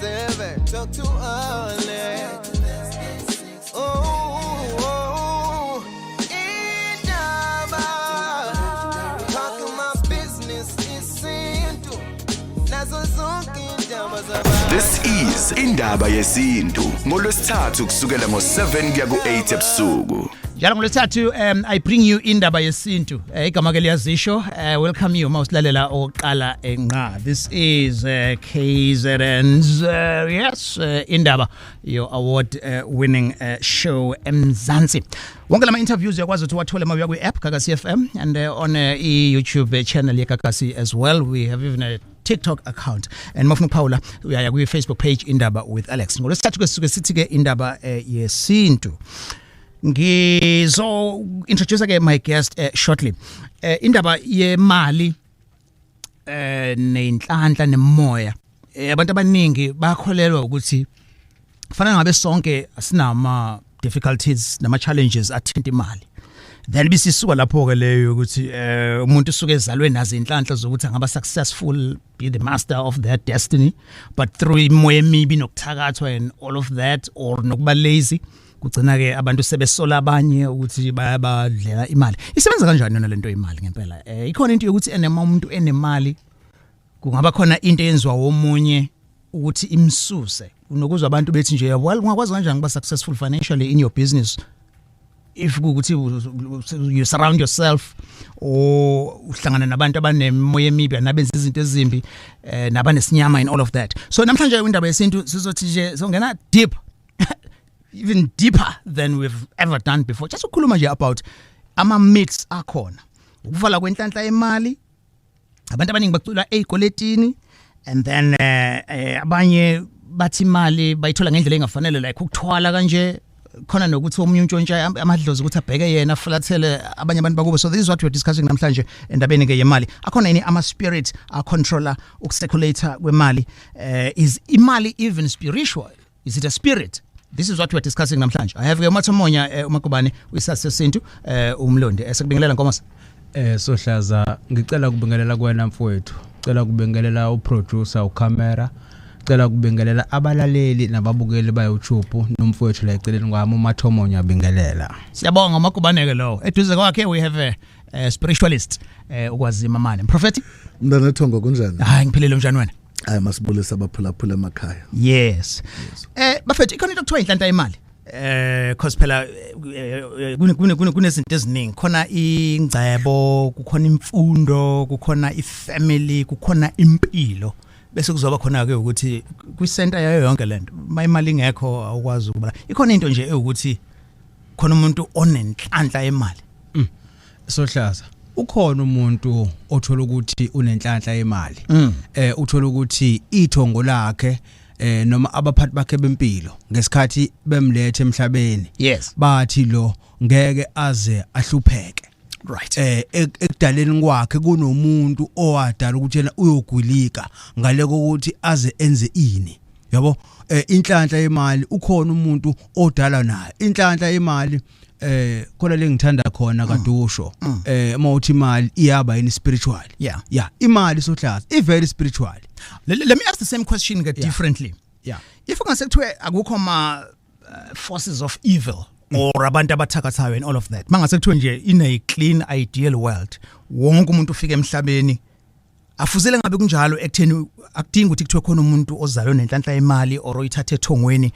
7, talk too early. Oh, indaba. Talk my business isintu. Nazo zonke indaba zabantu. This is Indaba Yesintu ngolwesithathu kusukela ngo7 kuya ku8 ebusuku. Njalo ngolwesithathu I bring you Indaba Yesintu. Igama ke liyazisho. Welcome you mawusilalela oqala enqa. This is KZN's yes, Indaba, your award winning show eMzansi. Wonke lama interviews uyakwazi ukuthi wathole mawuya kwi app Gagasi FM and on i YouTube channel ye Gagasi as well. We have even a TikTok account, and mawufuna ukuphawula uyaya kwi Facebook page Indaba with Alex. Ngolwesithathu ke sisuke sithi ke Indaba Yesintu. Ngizo introduce ke my guest shortly. Indaba yemali nenhlanhla nemoya. Abantu abaningi bakholelwa ukuthi kufanele ngabe sonke asinama difficulties nama challenges athinta imali. Then bisisuka lapho ke leyo ukuthi umuntu usuke ezalwe nazo inhlanhla zokuthi angaba successful, be the master of their destiny, but through imoya emibi nokuthakathwa and all of that, or nokuba lazy, kugcina ke abantu sebesola abanye ukuthi bayabadlela imali. Isebenza kanjani yona lento imali ngempela? Ikhona into yokuthi enema umuntu enemali kungaba khona into eyenziwa womunye ukuthi imsuse? Unokuzwa abantu bethi nje, well, ungakwazi kanjani ukuba successful financially in your business if kuukuthi you surround yourself or uhlangana nabantu abanemoya emibi nabenza izinto ezimbi nabanesinyama and all of that? So namhlanje Indaba Yesintu sizothi nje songena deep, even deeper than we've ever done before, just ukukhuluma nje about ama myths akhona, ukuvala kwenhlanhla yemali. Abantu abaningi bacula ezikoletini and then abanye bathi imali bayithola ngendlela engafanele, like ukuthwala kanje khona, nokuthi omunye untshontsha amadlozi ukuthi abheke yena, afulathele abanye abantu bakubo. So this is what we're discussing namhlanje endabeni ke yemali. Akhona yini ama spirit a controller ukucirculate kwemali? Is imali even spiritual? Is it a spirit? This is what we're discussing namhlanje. I have ke uMathomonya, uMakubane uyisase sesintu, umlondi. Esekubingelela, Nkomosa. Sohlaza, ngicela kubingelela kuwena mfowethu. Cela kubingelela uproducer, ucamera. Cela kubingelela abalaleli nababukeli ba YouTube, nomfowethu la eceleni kwami uMathomonya, bingelela. Siyabonga, uMakubane ke lowo. Eduze kwakhe we have a spiritualist, ukwazima mane prophet. Mntana Thongo, kunjani? Hayi, ngiphilile, njani wena? Hayi, masibulise abaphulaphula emakhaya. Yes. Bafethu, ikhona into okuthiwa inhlanhla imali. Cause phela kune kune kune kunezinto eziningi. Khona ingcebo, kukhona imfundo, kukhona ifamily, kukhona impilo. Bese kuzoba khona ke ukuthi kwi center yayo yonke lento, imali ingekho awukwazi ukuba. Ikhona into nje ewukuthi khona umuntu onenhlanhla yemali? Sohlaza, ukhona umuntu othola ukuthi unenhlanhla yemali. Uthola ukuthi ithongo lakhe noma abaphathi bakhe bempilo ngesikhathi bemlethe emhlabeni bathi lo ngeke aze ahlupheke. Ekudaleni kwakhe kunomuntu owadala ukuthi yena uyogwilika ngale kokuthi aze enze ini, yabo. Inhlanhla yemali, ukhona umuntu odala nayo inhlanhla yemali. Khona le ngithanda khona kadusho mawuthi imali iyaba yini spiritual. Yeah, imali, Sohlaza, i very spiritual. Let me ask the same question ke differently. If ungase kuthiwe akukho ma forces of evil or abantu abathakathayo and all of that, mangase kuthiwe nje in a clean ideal world wonke umuntu ufika emhlabeni afuzele ngabe kunjalo, ekutheni akudingi ukuthi kuthiwe khona umuntu ozalwe nenhlanhla yemali or oyithathe ethongweni,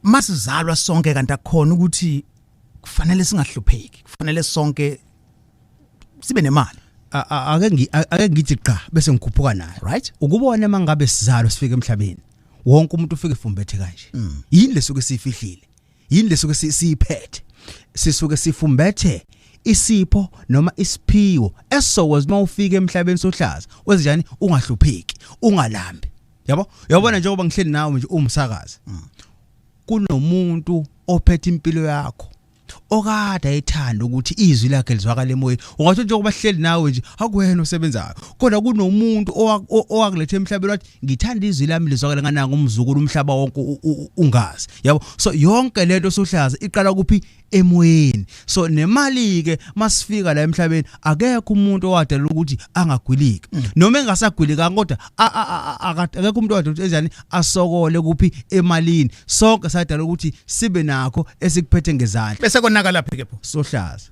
masizalwa sonke kanti akukhona ukuthi kufanele singahlupheki, kufanele sonke sibe nemali? Ake ngithi qa bese ngikhuphuka nayo. Ukubona mangabe sizalo sifika emhlabeni, wonke umuntu ufike efumbethe kanje, yini lesuke sifihlile? Yini lesuke siyiphethe? Sisuke sifumbethe isipho noma isiphiwo esizokwazi mawufika emhlabeni, Sohlaza, wenzenjani? Ungahlupheki, ungalambi, yabo. Uyabona, njengoba ngihleli nawe nje umsakazi, kunomuntu ophethe impilo yakho. Okade ayithanda ukuthi izwi lakhe lizwakala emoyeni. Ungathi njengoba hleli nawe nje, akuwena osebenzayo, kodwa kunomuntu owakulethe emhlabeni wathi ngithanda izwi lami lizwakala ngananga umzukulu, umhlaba wonke ungazi, yabo. So yonke lento, sohlaza, iqala kuphi? Emoyeni. So nemali ke masifika la emhlabeni, akekho umuntu owadala ukuthi angagwiliki noma engasagwilikanga, kodwa akekho umuntu owadala ukuthi enjani asokole kuphi? Emalini. Sonke sadala ukuthi sibe nakho esikuphethe ngezandla. Bese konakala phi ke pho? Sohlaza,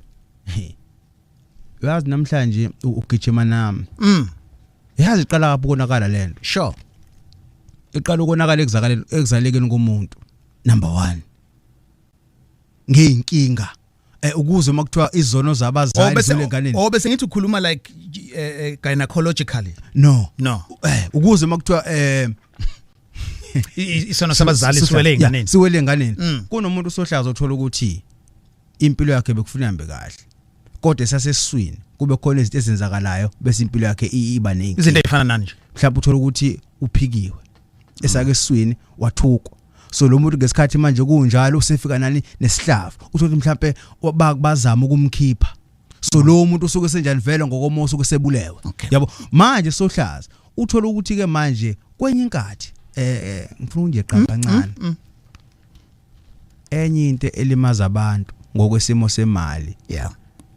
uyazi namhlanje ugijima nami. Yazi iqala kaphi ukonakala lento? Iqala ukonakala ekuzakaleni, ekuzalekeni komuntu, number 1, ngeyinkinga ukuze makuthiwa izono zabazali bese zule enganeni. Oh, bese ngithi ukhuluma like gynecologically. No. No. Ukuze makuthiwa Isono sabazali siwele Yeah, enganeni. siwele enganeni. Kunomuntu, sohlaza, othola ukuthi impilo yakhe bekufuna ihambe kahle, kodwa esasesiswini kube khona izinto ezenzakalayo bese impilo yakhe iba nenkinga. Izinto ezifana nani nje? Mhlawumbe uthola ukuthi uphikiwe esake esiswini, wathukwa. So lo muntu ngesikhathi manje kunjalo usefika nani nesihlavu, uthola ukuthi mhlambe bazama ukumkhipha. So lo muntu usuke senjani vele ngokomoya? Usuke sebulewe. Yabo, manje sohlaza, uthola ukuthi ke manje kwenye inkathi ngifuna nje qha kancane, enye into elimaza abantu ngokwesimo semali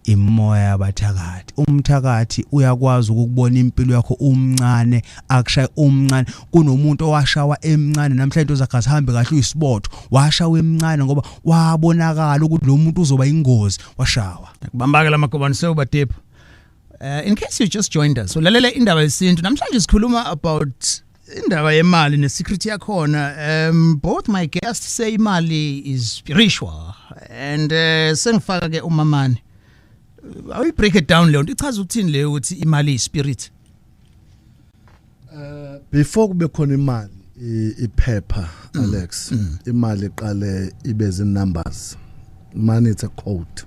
imoya yabathakathi. Umthakathi uyakwazi ukukubona impilo yakho umncane, akushaye umncane. Kunomuntu owashawa emncane, namhlanje into zakhe azihambe kahle, uyisibotho, washawa emncane ngoba wabonakala ukuthi lo muntu uzoba ingozi, washawa. Kubambake lamagobane sewuba deep. In case you just joined us, ulalela Indaba Yesintu. Namhlanje sikhuluma about indaba yemali ne-secret yakhona. Both my guests say imali is spiritual and sengifaka ke umamane. Awu break it down leyo nto, ichaza ukuthini leyo ukuthi imali is spirit? Before kube khona imali, iphepha, Alex, imali iqale ibe zin numbers. Money, it's a code.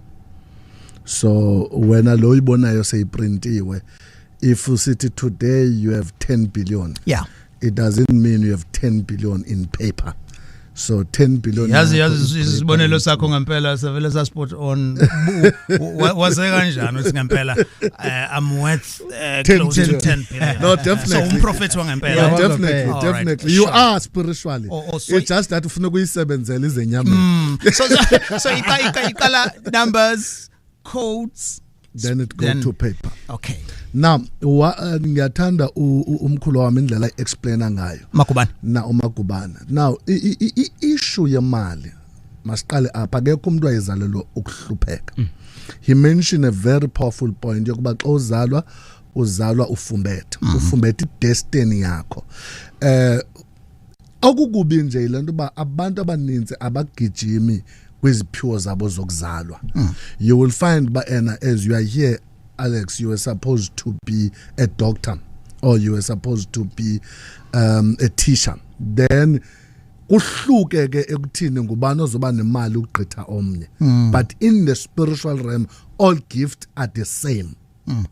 So wena lo uyibonayo seyiprintiwe, if usithi today you have 10 billion, it doesn't mean you have 10 billion in paper. So 10 billion Yazi yakho yazi i-paper isibonelo sakho ngempela savele sa spot on. Waze kanjani uthi ngempela I'm worth 10 close to billion. 10 billion? No, definitely. So umprofeti wangempela. No, definitely. All right. Definitely you are spiritually. Oh, so It's just that ufuna ukuyisebenzela izenyameni. So iqala numbers, codes. Then it go to paper. Now ngiyathanda umkhulu wami indlela explainer ngayo. Makubani? Na uMagubana. Now issue yemali, masiqale apha, akekho umuntu wayezalelwe ukuhlupheka. He mentioned a very powerful point yokuba xa uzalwa, uzalwa ufumbethe, ufumbethe idestiny yakho. Okukubi nje ilento ba abantu abaninzi abagijimi kwiziphiwo zabo zokuzalwa. You will find ba ena, as you are here, Alex, you were supposed to be a doctor or you were supposed to be a teacher. Then kuhluke ke ekuthini ngubani ozoba nemali ukugqitha omnye, but in the spiritual realm all gifts are the same.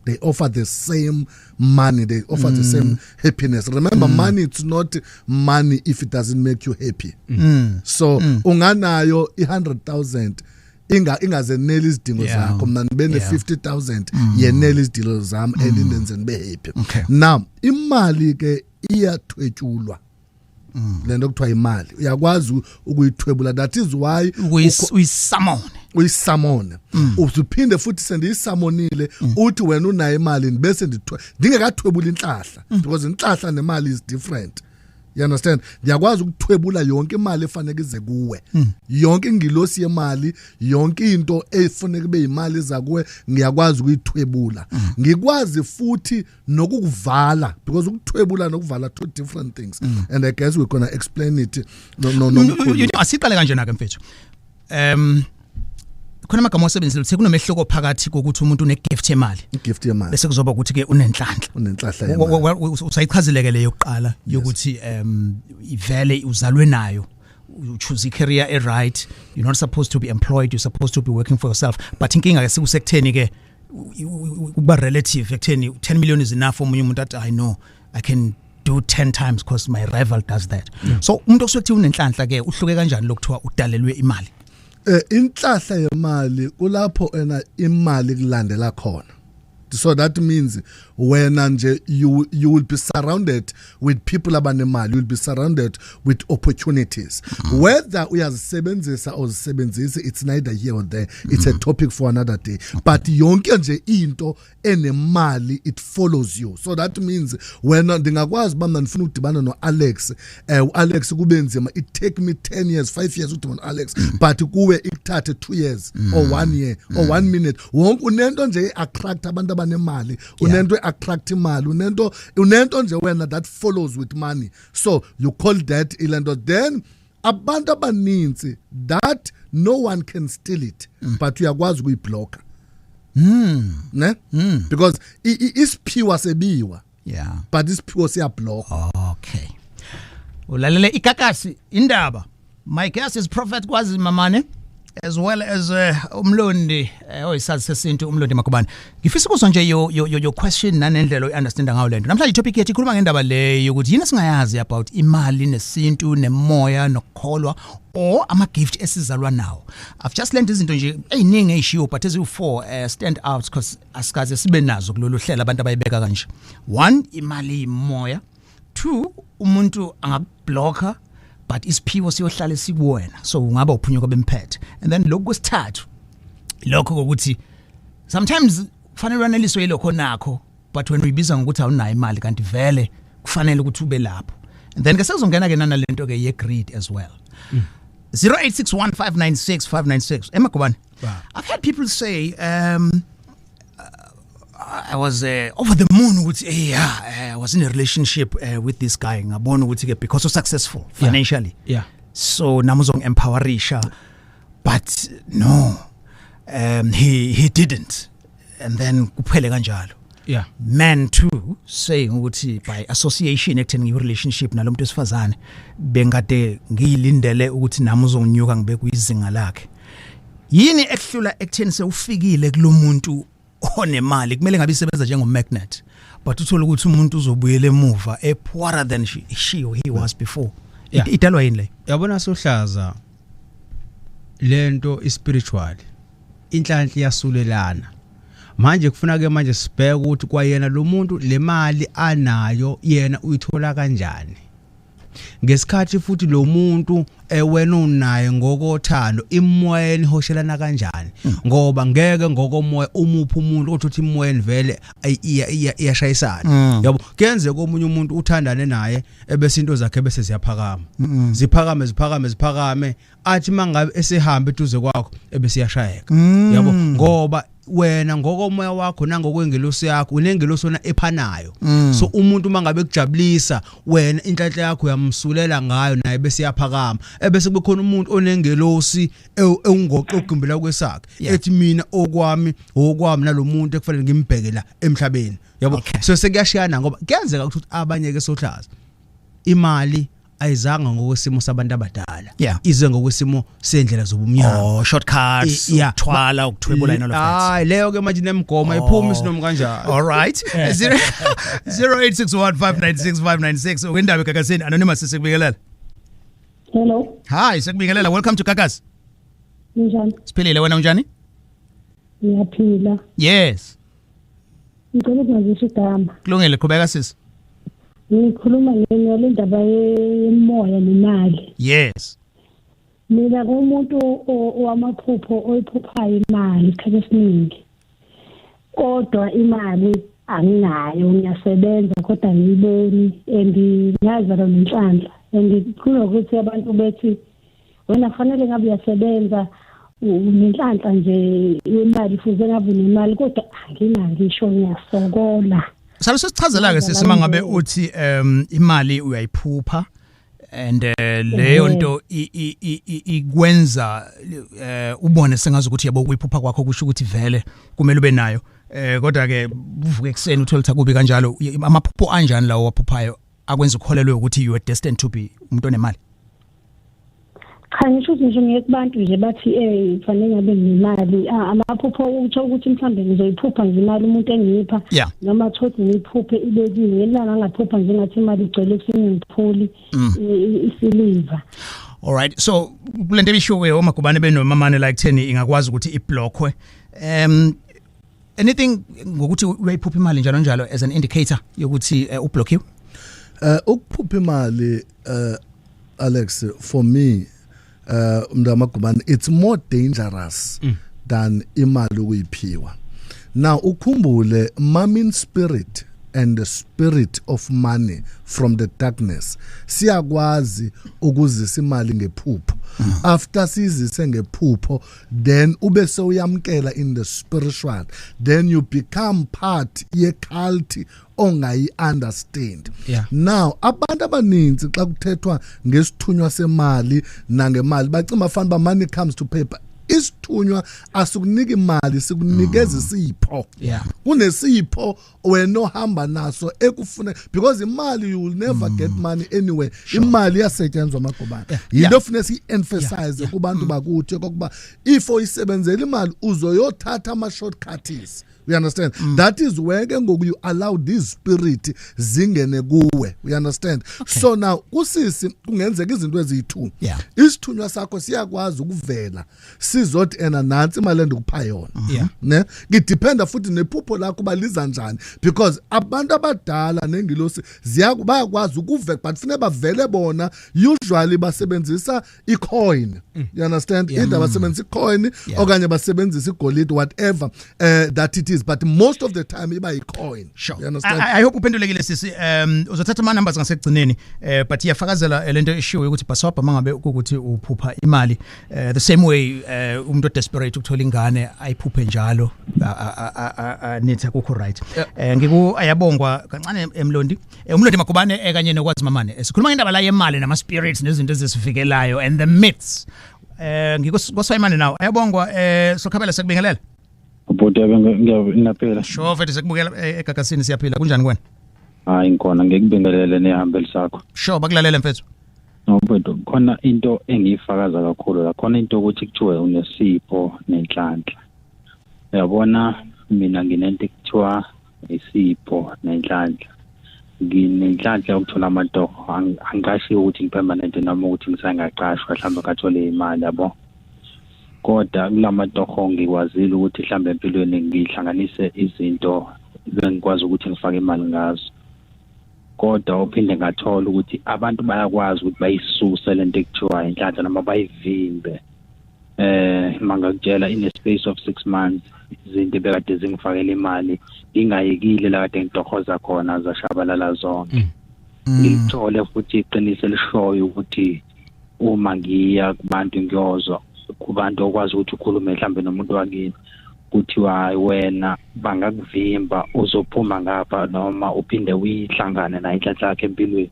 They offer the same money, they offer the same happiness. Remember, money, it's not money if it doesn't make you happy. So unganayo i-100,000, ingazeneli izidingo zakho. Mina nibe ne-50,000, yenele izidingo zami and indenze nibe happy. Now imali ke iyathwetshulwa. Lento kuthiwa imali uyakwazi ukuyithwebula, that is why Uyisummon. Uyisummone, uphinde futhi sendiyisummonile, uthi wena unayo imali, bese ndingekathwebula inhlahla, because inhlahla nemali is different, you understand? Ndiyakwazi ukuthwebula yonke imali efanele ize kuwe, yonke ingilosi yemali, yonke into efuneka ibe imali iza kuwe, ngiyakwazi ukuyithwebula. Ngikwazi futhi nokukuvala, because ukuthwebula nokuvala, two different things, and I guess we're going to explain it no nomkhulu. Asiqale kanjena ke mfethu. Khona amagama osebenzile, uthe kunomehluko phakathi kokuthi umuntu une-gift yemali Igift yemali bese kuzoba ukuthi ke unenhlanhla. Unenhlahla yemali. Usayichazile ke leyo yokuqala yokuthi ivele uzalwe nayo, you choose i-career e right, you're not supposed to be employed, you're supposed to be working for yourself. But inkinga ke sekusekutheni ke kuba relative ekutheni 10 million is enough, omunye umuntu athi, "I know I can do 10 times because my rival does that." So umuntu osuke kuthiwa unenhlanhla ke uhluke kanjani lokuthiwa udalelwe imali? Inhlahla yemali kulapho ena imali kulandela khona. So that means wena nje you will be surrounded with people abanemali, you will be surrounded with opportunities, whether uyazisebenzisa or uzisebenzisi, it's neither here or there, it's a topic for another day, but yonke nje into enemali, it follows you. So that means wena ndingakwazi uba mna ndifuna ukudibana no-Alex, u-Alex kube nzima, it take me 10 years, 5 years udibana no-Alex, but kuwe ikuthathe 2 years or 1 year or 1 minute. Wonke unento nje attract abantu abanemali, unento attract imali, unento nje wena that follows with money, so you call that ilento. Then abantu abaninzi that no one can steal it, but uyakwazi ukuyiblocka, ne, because isiphiwa sebiwa, but isiphiwo siyablock. Okay, ulalele Ikakasi Indaba. My guest is Prophet Kwazi Mamane as well as uMlondi oyisazi sesintu, uMlondi Makubane. Ngifisa ukuzwa nje your question nanendlela oyi-understanda ngayo lento. Namhlanje itopic yethu ikhuluma ngendaba le yokuthi yini esingayazi about imali nesintu nemoya nokukholwa or ama gift esizalwa nawo. I've just learned izinto nje eziningi ezishiwo, but eziwu4 stand out because asikaze sibe nazo kulolu hlelo abantu abayibeka kanje. 1, imali imoya. 2, umuntu angakublocka but isiphiwo siyohlala sikuwena, so ungaba uphunyuka bemphethe. And then lokhu kwesithathu, lokho kokuthi sometimes kufanele waneliswe yilokho nakho, but wena uyibiza ngokuthi awunayo imali, kanti vele kufanele ukuthi ube lapho. And then ke sezongena ke nanalento ke ye greed as well. 0861596596. Emagubane, I've had people say, I was over the moon ukuthi yeah, I was in a relationship with this guy, ngabona ukuthi ke because so successful financially, so nami uzongi-empowerisha, but no, he didn't, and then kuphele kanjalo. Men too saying ukuthi by association ekutheni ngiyi relationship nalomuntu wesifazane, bengade ngiyilindele ukuthi nami uzonginyuka ngibe kuyizinga lakhe. Yini ekuhlula ekutheni sewufikile kulomuntu onemali, kumele ngabe isebenza njengo magnet, but uthola ukuthi umuntu uzobuyela emuva e poorer than she or he was before? Idalwa yini le? Yabona sohlaza, lento ispiritual, inhlanhla iyasulelana. Manje kufuna ke manje sibheke ukuthi kwayena lo muntu le mali anayo yena uyithola kanjani, ngesikhathi futhi lo muntu wena unaye ngokothando, imoya enihoshelana kanjani, ngoba ngeke ngokomoya umuphi umuntu othi imoya vele iyashayisana. Yabo, kuyenzeka omunye umuntu uthandane naye ebese into zakhe bese ziyaphakama, ziphakame ziphakame ziphakame, athi mangabe esehamba eduze kwakho ebese iyashayeka. Yabo, ngoba wena ngokomoya wakho nangokwengelosi yakho unengelosi wena ephanayo. So umuntu mangabe kujabulisa wena, inhlanhla yakho uyamsulela ngayo, naye bese iyaphakama. Ebese kube khona umuntu onengelosi ewungoqo ogumbela kwesakhe, ethi mina okwami okwami nalomuntu ekufanele ngimbheke la emhlabeni. Yabo, so sekuyashiyana, ngoba kuyenzeka ukuthi abanye ke sohlaza imali ayizanga ngokwesimo sabantu abadala, ize ngokwesimo sendlela zobumnyama. Oh, shortcuts, ukuthwala, ukuthwebula and all of that. Hayi, leyo ke manje nemgomo ayiphumi isinomi kanjalo. All right, 0861596596. Ukwindaba eGagasini. Anonymous, sikubingelela. Hello. Hi, sikubingelela, welcome to Gagasi. Njani? Siphilile, wena unjani? Ngiyaphila. Yes. Ngicela ukungazisho igama. Kulungile, qhubeka sisi. Ngikhuluma ngale ndaba yemoya nemali. Yes. Mina ngumuntu owamaphupho oyiphuphayo imali isikhathi esiningi. Kodwa imali anginayo, ngiyasebenza kodwa angiyiboni, and ngiyazalwa nenhlanhla. And kunokuthi abantu bethi wena kufanele ngabe uyasebenza, unenhlanhla nje imali, fuze ngabe unemali, kodwa anginayo, ngisho ngiyasokola. Salo sisichazela ke sisi, mangabe uthi imali uyayiphupha and leyo nto ikwenza ubone sengazi ukuthi yabo kuyiphupha kwakho kusho ukuthi vele kumele ube nayo, kodwa ke uvuke ekseni uthole ukuthi kubi kanjalo. Amaphupho anjani lawo waphuphayo akwenza ukholelwe ukuthi you are destined to be umuntu onemali? Cha, ngisho ukuthi nje ngiye kubantu nje bathi kufanele ngabe nginemali. Amaphupho utho ukuthi mhlambe ngizoyiphupha nje imali umuntu engiyipha, noma thothi ngiyiphuphe ibekiwe, ngelanga ngaphupha nje ngathi imali igcwele kusini, ngiphuli isiliva. All right, so kulento ebishiwe oMagubane benoMamane la ekutheni ingakwazi ukuthi iblockwe, anything ngokuthi uyayiphupha imali njalo njalo as an indicator yokuthi ublockiwe? Ukuphupha imali, Alex, for me, mntamagubane, it's more dangerous than imali ukuyiphiwa. Now ukhumbule, mammon spirit and the spirit of money from the darkness siyakwazi ukuzisa imali ngephupho. After sizise ngephupho, then ube sewuyamkela in the spiritual, then you become part ye cult ongayi understand. Now abantu abaninzi xa kuthethwa ngesithunywa semali nangemali bacima fana ba money comes to paper. Isithunywa asikunika imali, sikunikeza isipho. Kunesipho wena ohamba naso ekufuna, because imali, you will never get money anyway. Imali iyasetshenzwa, Magubane. Yinto ofuna si-emphasize kubantu bakuthi okokuba if oyisebenzela imali uzoyothatha ama-shortcuts, you understand? That is where ke ngoku you allow these spirit zingene kuwe, you understand? So now kusisi kungenzeka izinto eziyi-two. Isithunywa sakho siyakwazi ukuvela sizothi ena nantsi imali endikupha yona. Ne ngidependa futhi nephupho lakho uba liza njani, because abantu abadala nengilosi bayakwazi ukuve, but funeka bavele bona. Usually basebenzisa icoin, you understand? Either basebenzisa icoin okanye basebenzisa igolide, whatever that it is, but most of the time iba yicoin. You understand? I hope uphendulekile, sisi. Uzothatha ama numbers ngasekugcineni, but iyafakazela lento eshiwo ukuthi bhasobha mangabe ukuthi uphupha imali, the same way umuntu desperate ukuthola ingane ayiphuphe njalo, nithi akukho right. Ngiku ayabongwa kancane emlondi, uMlondi Magubane kanye noKwazi Mamane. Sikhuluma ngendaba la yemali nama spirits nezinto ezisivikelayo and the myths. Ngiko kwasayimane nawo ayabongwa, sokhabela, sekubingelela. Bhuti, ngiyaphila. Sure mfethu, sekubukela egagasini, siyaphila. Kunjani kuwena? Hayi, ngikhona, ngikubingelele nehambeli sakho. Sure, bakulalela mfethu. No mfethu, khona into engiyifakaza kakhulu la, khona into ukuthi kuthiwe unesipho nenhlanhla. Uyabona, mina nginento ekuthiwa isipho nenhlanhla. Nginenhlanhla yokuthola amatoho. Angashiwo ukuthi ngipermanent noma ukuthi ngisangaqashwa mhlawumbe ngathole imali, yabo. Kodwa kulamatoho ngikwazile ukuthi mhlawumbe empilweni ngihlanganise izinto bengikwazi ukuthi ngifake imali ngazo. Kodwa uphinde ngathola ukuthi abantu bayakwazi ukuthi bayisuse lento ekuthiwa inhlanhla noma bayivimbe. Mangakutshela, in a space of 6 months izinto bekade zingifakela imali ngingayekile la kade ngitohoza khona zashabalala zonke. Ngilithole futhi iqiniso elishoyo ukuthi uma ngiya kubantu ngiyozwa kubantu okwazi ukuthi ukhulume mhlambe nomuntu wakini, kuthiwa hayi wena bangakuvimba, uzophuma ngapha noma uphinde uyihlangane naye inhlanhla yakhe empilweni,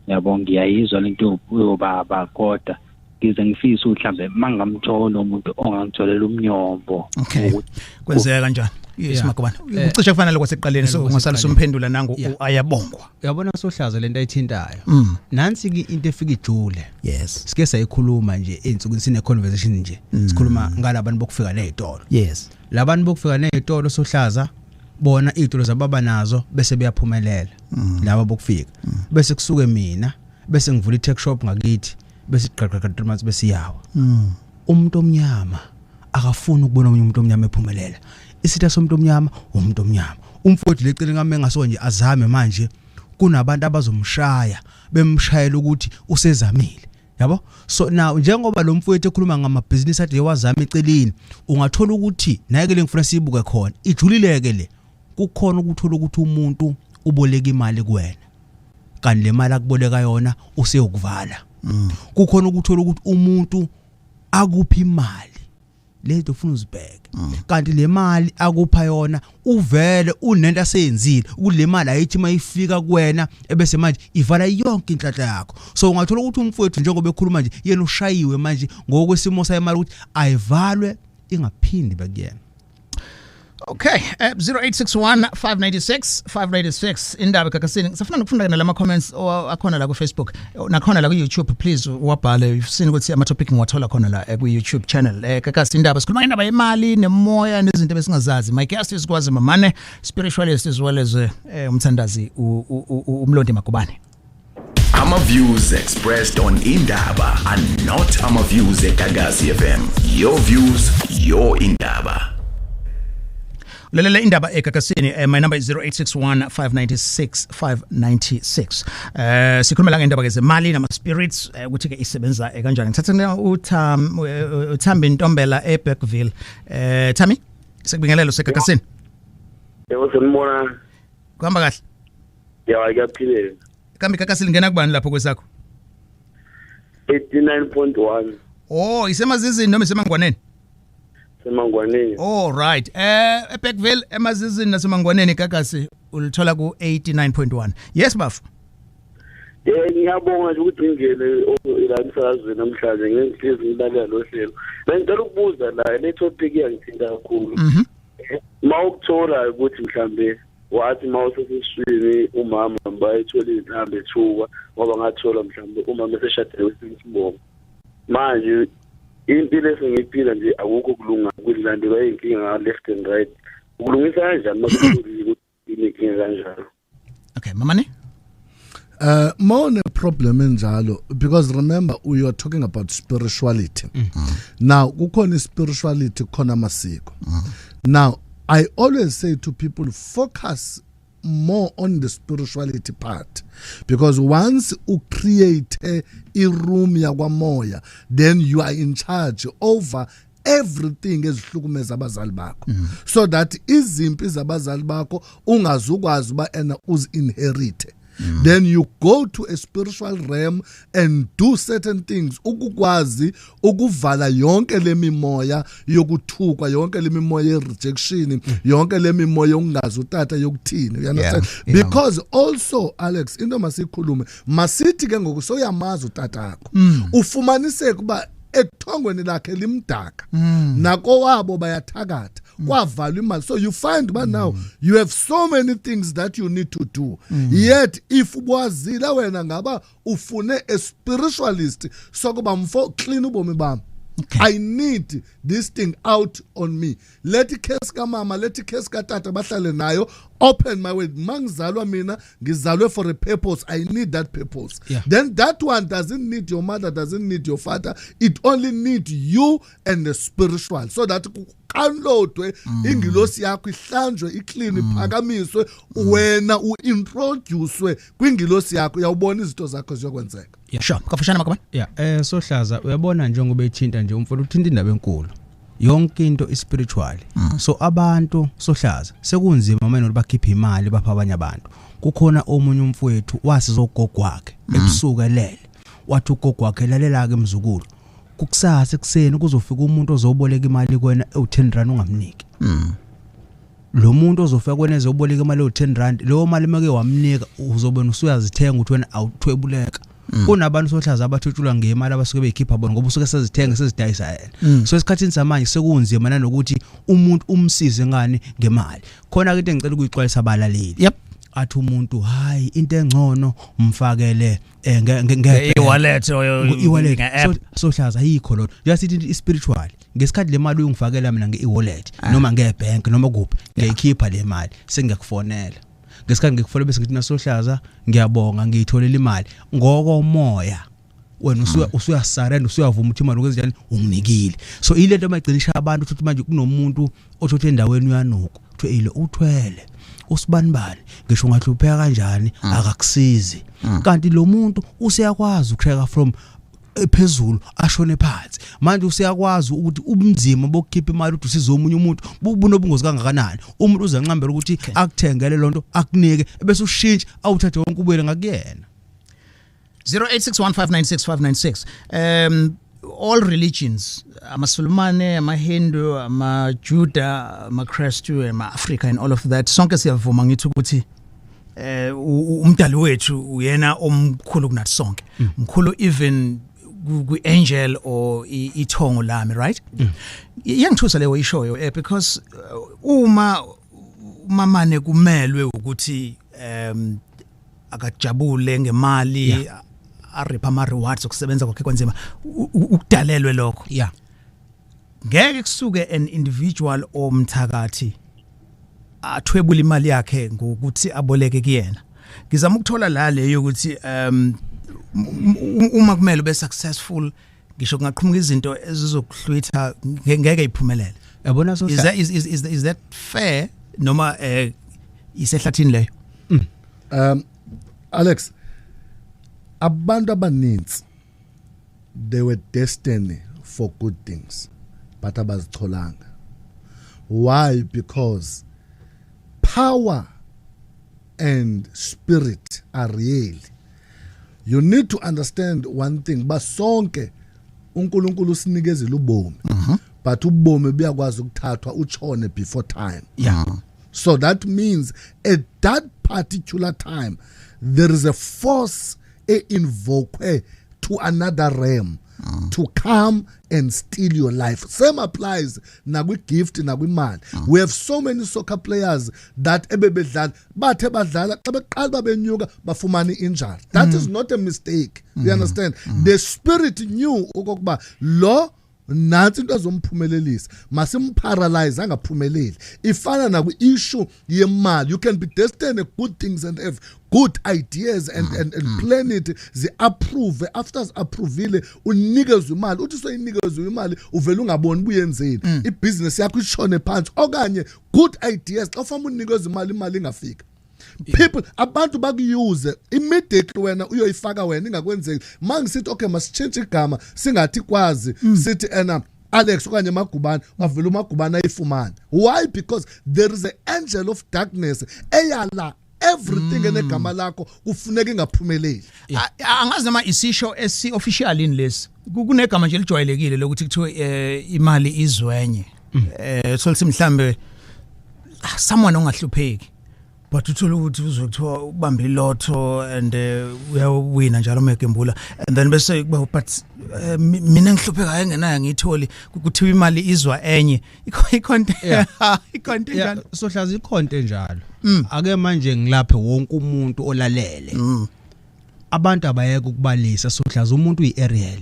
yabo. Ngiyayizwa lento yobaba, kodwa ngize ngifise ukuthi mhlambe mangamthola umuntu ongangitholela umnyombo. Okay, kwenzeka kanjani? Yes, Magubane, ucishe kufanele kwasekuqaleni, so ungasala umphendula nangu ayabongwa. Uyabona sohlaza, lento ayithintayo nansi ke into efika ijule. Sike sayikhuluma nje einsukwini, sine conversation nje sikhuluma ngalabantu bokufika nezitolo. Labantu bokufika nezitolo sohlaza, bona izitolo zababa nazo bese beyaphumelela laba bokufika, bese kusuke mina bese ngivula i-tech shop ngakithi, bese gqaqqa 3 months bese iyawa. Umuntu omnyama akafuni ukubona omunye umuntu omnyama ephumelela. Isitha somuntu omnyama umuntu omnyama. Umfowethu lecele ngame ngaso nje azame manje, kunabantu abazomshaya bemshayela ukuthi usezamile, yabo. So now njengoba lo mfowethu ekhuluma ngamabhizinisi ade wazama eceleni, ungathola ukuthi naye ke lengifuna siyibuke khona ijulileke le, kukhona ukuthola ukuthi umuntu uboleka imali kuwena kanti le mali akuboleka yona useyokuvala. Kukhona ukuthola ukuthi umuntu akuphi imali lento ufuna uzibheke, kanti le mali akupha yona uvele unento aseyenzile ukuthi le mali ayithi mayifika kuwena ebese manje ivala yonke inhlanhla yakho. So ungathola ukuthi umfowethu njengoba ekhuluma nje yena ushayiwe manje ngokwesimo sayimali ukuthi ayivalwe ingaphindi bekuyena. Okay, 0861 596 596, indaba kakasini. Sifuna ukufunda nalama comments akhona la ku Facebook nakhona la ku YouTube, please wabhale. You've seen ukuthi ama topic ngiwathola khona la ku YouTube channel. Kakasi indaba, sikhuluma indaba yemali nemoya nezinto besingazazi. My guest is Kwazi Mamane, spiritualist as well as umthandazi uMlondi Magubane. Ama views expressed on Indaba are not ama views eGagasi FM. Your views, your Indaba. Lalela Indaba eGagasini. My number is 0861 596 596. Sikhuluma la ngendaba ke zemali nama spirits, ukuthi ke isebenza kanjani. Ngithatha uTham, uThambi Ntombela eBergville. Thami, sekubingelelo seGagasini. Yebo, sanibona. Kuhamba kahle? Ya, kuyaphileka. Kambe iGagasi lingena kubani lapho kwesakho? 89.1. Oh, isemazizini noma isemangwaneni? Semangwaneni. Oh, right. eBergville, emazizini nasemangwaneni, iGagasi ulithola ku 89.1. Yes, bafu. Ngiyabonga nje ukuthi ngingene la emsakazweni namhlanje, ngihlezi ngilalela lo hlelo. Bengicela ukubuza la, le topic iyangithinta kakhulu. Mawukuthola ukuthi mhlambe wathi mawusesiswini umama bayithola inhlambe ethuka, ngoba ngathola mhlambe umama eseshadile kwesinye isibongo. Manje impilo esengiyiphila nje akukho kulunga, kulandelwa inkinga left and right. Ukulungisa kanjani makuthulile ukuthi inkinga kanjalo? Okay, mamane. More problem enjalo, because remember we are talking about spirituality. Now kukhona spirituality, kukhona amasiko. Now I always say to people, focus more on the spirituality part, because once you create a room yakwamoya, then you are in charge over everything ezihlukumeza abazali bakho, so that izimpi zabazali bakho ungazukwazi uba ena uzi-inherit. Then you go to a spiritual realm and do certain things ukukwazi ukuvala yonke lemimoya yokuthukwa, yonke lemimoya ye-rejection, yonke lemimoya yokungazi utata yokuthini, you understand? Because also, Alex, into masikhulume, masithi ke ngoku soyamazi utatakho, ufumaniseke uba ethongweni lakhe limdaka, nakowabo bayathakatha, kwavalwa imali. So you find uba now you have so many things that you need to do, yet if ubwazile wena ngaba ufune a spiritualist sokuba mfo clean ubomi bami. I need this thing out on me. Let icase kamama, let icase katata bahlale nayo. Open my way. Mangizalwa mina, ngizalwe for a purpose. I need that purpose. Then that one doesn't need your mother, doesn't need your father. It only needs you and the spiritual. So that unloadwe ingilosi yakho, ihlanjwe, iclean, iphakamiswe, wena uintroducewe kwingilosi yakho, uyawubona izinto zakho ziyokwenzeka. Sure. Kafushane, makabani. Yeah, sohlaza, uyabona njengoba ethinta nje umfolo, uthinta indaba enkulu. Yonke into ispiritual. So abantu, sohlaza, sekunzima manje bakhipha imali bapha abanye abantu. Kukhona omunye umfowethu wasizogogo wakhe ebusuku elele. Wathi ugogo wakhe, lalela ke mzukulu, kukusasa ekuseni kuzofika umuntu ozoboleka imali kuwena ewu10 rand, ungamniki. Lo muntu ozofika kuwena ezoboleka imali ewu10 rand, leyo mali make wamnika uzobona usuyazithenga ukuthi wena awuthwebuleka. Kunabantu, sohlaza, abathutshulwa ngemali abasuke beyikhipha bona, ngoba usuke sezithenga, sezidayisa yena. So esikhathini samanje sekunzima nanokuthi umuntu umsize ngani ngemali. Khona ke into engicela ukuyixwayisa abalaleli. Athi umuntu, hayi, into engcono umfakele nge-wallet. I-wallet, sohlaza, ayikho lona. Just spiritual, ngesikhathi le mali uyingifakela mina nge-wallet noma ngebank noma kuphi, ngiyayikhipha le mali, sengiyakufonela. Ngesikhathi ngikufonela bese ngithi, nasohlaza, ngiyabonga, ngiyitholela imali. Ngokomoya wena usuyasurrender, usuyavuma ukuthi imali ukwenza njani unginikile. So ile nto mayigcinisha abantu ukuthi manje kunomuntu othothe endaweni uyanuka, kuthiwe ile uthwele usibanibani, ngisho ungahlupheka kanjani akakusizi, kanti lo muntu useyakwazi ukusheka from phezulu ashone phansi. Manje useyakwazi ukuthi ubunzima bokukhipha imali ukuthi usize omunye umuntu bunobungozi kangakanani. Umuntu uzanqambela ukuthi akuthengele lonto, akunike, bese ushintsha awuthathe wonke ubuyele ngakuyena. 0861596596. All religions, amaSulumane, amaHindu, amaJuda, amaKristu, ama-Africa and all of that, sonke siyavuma ngithi ukuthi umdali wethu uyena omkhulu kunathi sonke, mkhulu even ku-angel or ithongo lami, right? Iyangithusa leyo ishoyo, because uma umamane kumelwe ukuthi akajabule ngemali, aripha ama rewards okusebenza kwakhe kwanzima, ukudalelwe lokho, ngeke kusuke an individual omthakathi athwebula imali yakhe ngokuthi aboleke kuyena. Ngizama ukuthola la leyo ukuthi Uma kumele ube successful, ngisho kungaqhamuka izinto ezizokuhlwitha, ngeke iphumelele. Yabona. Is Sohla. that is that fair noma isehlathini leyo? Alex, abantu abaninzi, they were destined for good things, but abazitholanga. Why? Because power and spirit are real. You need to understand one thing, basonke uNkulunkulu usinikezile ubomi, but ubomi buyakwazi ukuthathwa, utshone before time. So that means at that particular time, there is a force invoke to another realm to come and steal your life. Same applies nakwi gift, nakwimali. We have so many soccer players that ebebedlala, bathe badlala, xa beqala babenyuka, bafumana injury. That is not a mistake. You understand? The spirit knew okokuba lo nansi into azomphumelelisa, masimparalyze angaphumeleli. Ifana nakwi-issue yemali. You can be destined good things and have good ideas and plan it, zi-approve. After zi-approvile, unikezwe imali. Uthi soyinikezwe imali, uvele ungaboni buyenzeni, ibhizinesi yakho ishone phansi. Okanye good ideas, xa ufama unikezwe imali, imali ingafika, people, abantu bakuyuse immediately, wena uyoyifaka wena, ingakwenzeki. Mangisithi okay, masitshintshe igama, singathi kwazi, sithi ena Alex okanye Magubane, wavela uMagubane ayifumane. Why? Because there is an angel of darkness eyala everything enegama lakho kufuneka ingaphumeleli. Angazi noma isisho esi official yini lesi. Kunegama nje elijwayelekile lokuthi kuthiwe imali izwenye, thola mhlambe someone ongahlupheki, but uthola ukuthi uzothiwa ubambe ilotho and uyawina njalo uma egembula, and then bese kuba, but mina ngihlupheka engenayo, ngiyitholi. Kuthiwa imali izwa enye ikhonto. Ikhonto njalo. Sohlaza, ikhonto enjalo. Ake manje ngilaphe wonke umuntu olalele. Abantu abayeke ukubalisa, sohlaza. Umuntu uyi-aerial.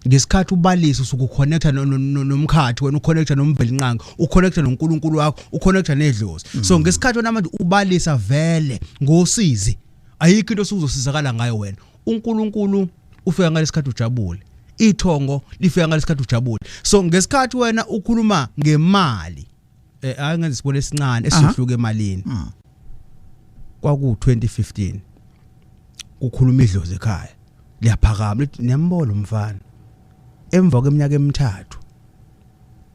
Ngesikhathi ubalisa, usuke uconnecta nomkhathi wena, uconnecta noMvelinqangi, uconnecta noNkulunkulu wakho, uconnecta nedlozi. So ngesikhathi wena manje ubalisa vele ngosizi, ayikho into osuzosizakala ngayo wena. uNkulunkulu ufika ngalesikhathi ujabule, ithongo lifika ngalesikhathi ujabule. So ngesikhathi wena ukhuluma ngemali, ake ngenze isibone esincane esihluke emalini. Kwaku 2015, kukhuluma idlozi ekhaya, liyaphakama, lithi niyambona umfana, emva kweminyaka emithathu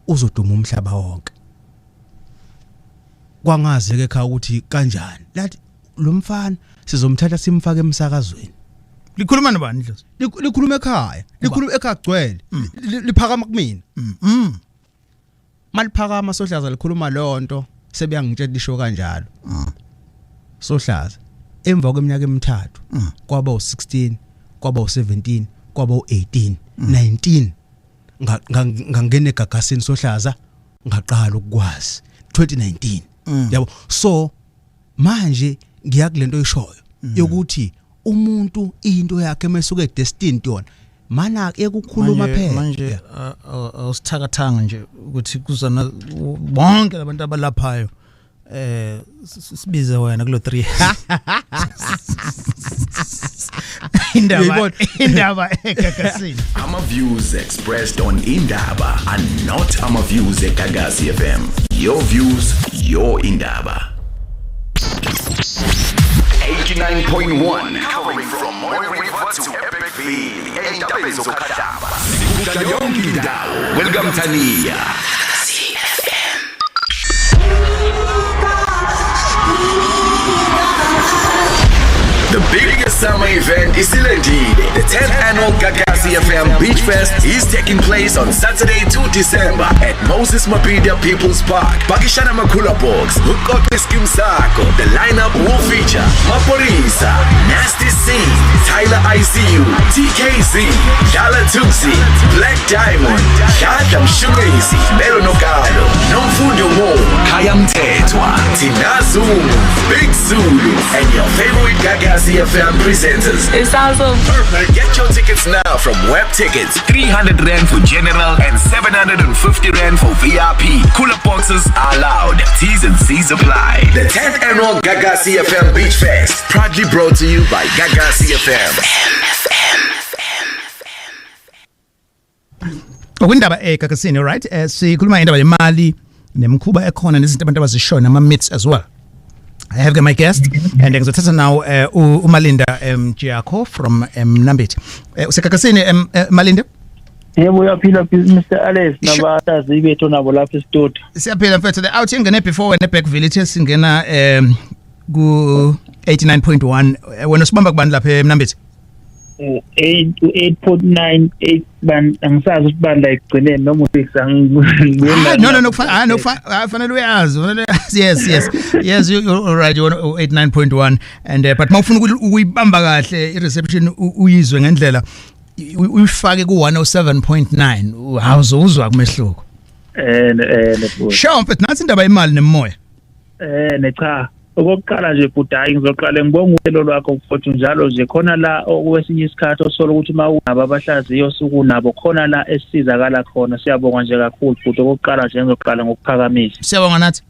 uzoduma umhlaba wonke. Kwangazi ke ekhaya ukuthi kanjani. Lathi lo mfana sizomthatha simfake emsakazweni. Likhuluma nobani idlozi? Likhuluma ekhaya, likhuluma ekhaya gcwele. Liphakama kumina. Maliphakama, sohlaza, likhuluma lonto, sebeyangitshela lisho kanjalo. Sohlaza, emva kweminyaka emithathu, kwaba u16, kwaba u17, kwaba u18, 19, ngangena egagasini, sohlaza, ngaqala ukukwazi 2019, yabo. So manje ngiya kulento oyishoyo yokuthi umuntu into yakhe mesuke destined yona, mana ekukhuluma phela. Manje awusithakathanga nje ukuthi kuzana bonke labantu abalaphayo, sibize wena kulo 3 years. Indaba Uyayibona? indaba egagasini. Ama views expressed on Indaba are not ama views eGagasi FM. Your views, your Indaba. 89.1 coming from Mooi River to Eppingville. Endabeni zokhahlaba. Sikudla yonke indawo. Welcome Tania. CFM. The biggest summer event is Silendile. The 10th annual Gagasi FM Beach Fest is taking place on Saturday, 2 December at Moses Mabhida People's Park. Pakishana Makula Box, Uqoqe Skim Sakho. The lineup will feature Maphorisa, Nasty C, Tyler ICU, TKZ, Dala Tuxi, Blaq Diamond, Dladla Mshumisi, Melo Nokalo, Nomfundo Mo, Khaya Mthethwa, Tina Zungu, Big Zulu. Zulu and your favorite Gagasi FM presenters. It sounds so perfect. Get your tickets now from Web Tickets. 300 Rand for general and 750 Rand for VIP. Cooler boxes are allowed. T's and C's apply. The 10th annual Gagasi FM Beach Fest. Proudly brought to you by Gagasi FM. Okwindaba eGagasini, right? Sikhuluma indaba yemali nemikhuba ekhona nezinto abantu abazishoyo nama myths as well. I have got my guest and ngizothatha now uMalinda Mjiyakho from Mnambithi. UseGagasini, Malinda? Yebo, uyaphila Mr Alex nabahlaziyi bethu nabo lapha e-studio. Siyaphila mfethu. The out ingene before wena Bergville ithe singena ku 89.1. Wena usibamba kubani lapha eMnambithi? 8.98 ban, angisazi ukuthi bani la ekugcineni noma u6, angibuyela. No, no, fanele uyazi, fanele uyazi. Yes, you're right, you're 89.1 and but mawufuna ukuyibamba kahle i-reception, uyizwe ngendlela, uyifake ku 107.9, awuzuzwa kumehluko. Sure mfethu, nathi indaba imali nemoya. Ne cha, okokuqala nje bhuti, hayi, ngizoqala ngibonga uhlelo lwakho mfowethu. Njalo nje khona la okwesinye isikhathi osola ukuthi uma unabo abahlaziyo osuku nabo khona la esisizakala khona. Siyabonga nje kakhulu bhuti. Okokuqala nje ngizoqala ngokuphakamisa. Siyabonga nathi.